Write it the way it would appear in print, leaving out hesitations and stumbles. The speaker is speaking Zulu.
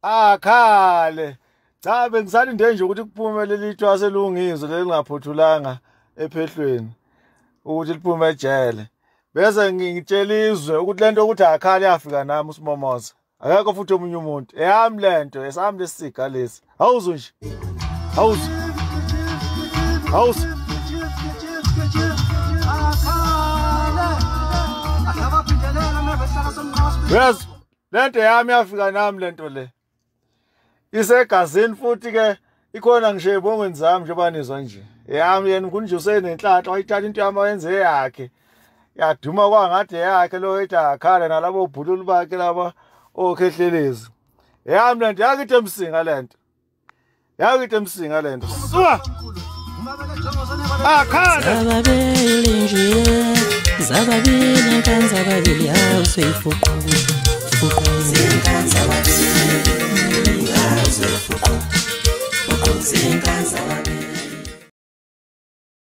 Akhale. Cha, bengisalinde nje ukuthi kuphume leli thwasa elungizwe lelingaphothulanga ephehlweni ukuthi liphume ejele. Bese ngitshela izwe ukuthi lento ukuthi akhale yafika nami uSimomoza. Akekho futhi omunye umuntu. Eyami lento, esami lesiga lesi. Awuzwe nje. Awuzwe. Awuzwe. Yes, lento yami yafika nami lento le. Isegazini futhi ke ikhona ngisho ebongweni zami njengoba nizwa nje. Yami yena kunje usenenhlanhla wayithatha into yami wayenze yakhe. Yaduma kwangathi yakhe lo ethi akhala nalabo bhululu bakhe laba okhehlelezi. Yami lento yakithi emsinga lento. Yakithi emsinga lento. Suka. Akhala. Zababili nje, zababili nkanzababili awuseyifuqu. Fuqu. Zinkanzababili awuseyifuqu. Fuqu zinkanzababili.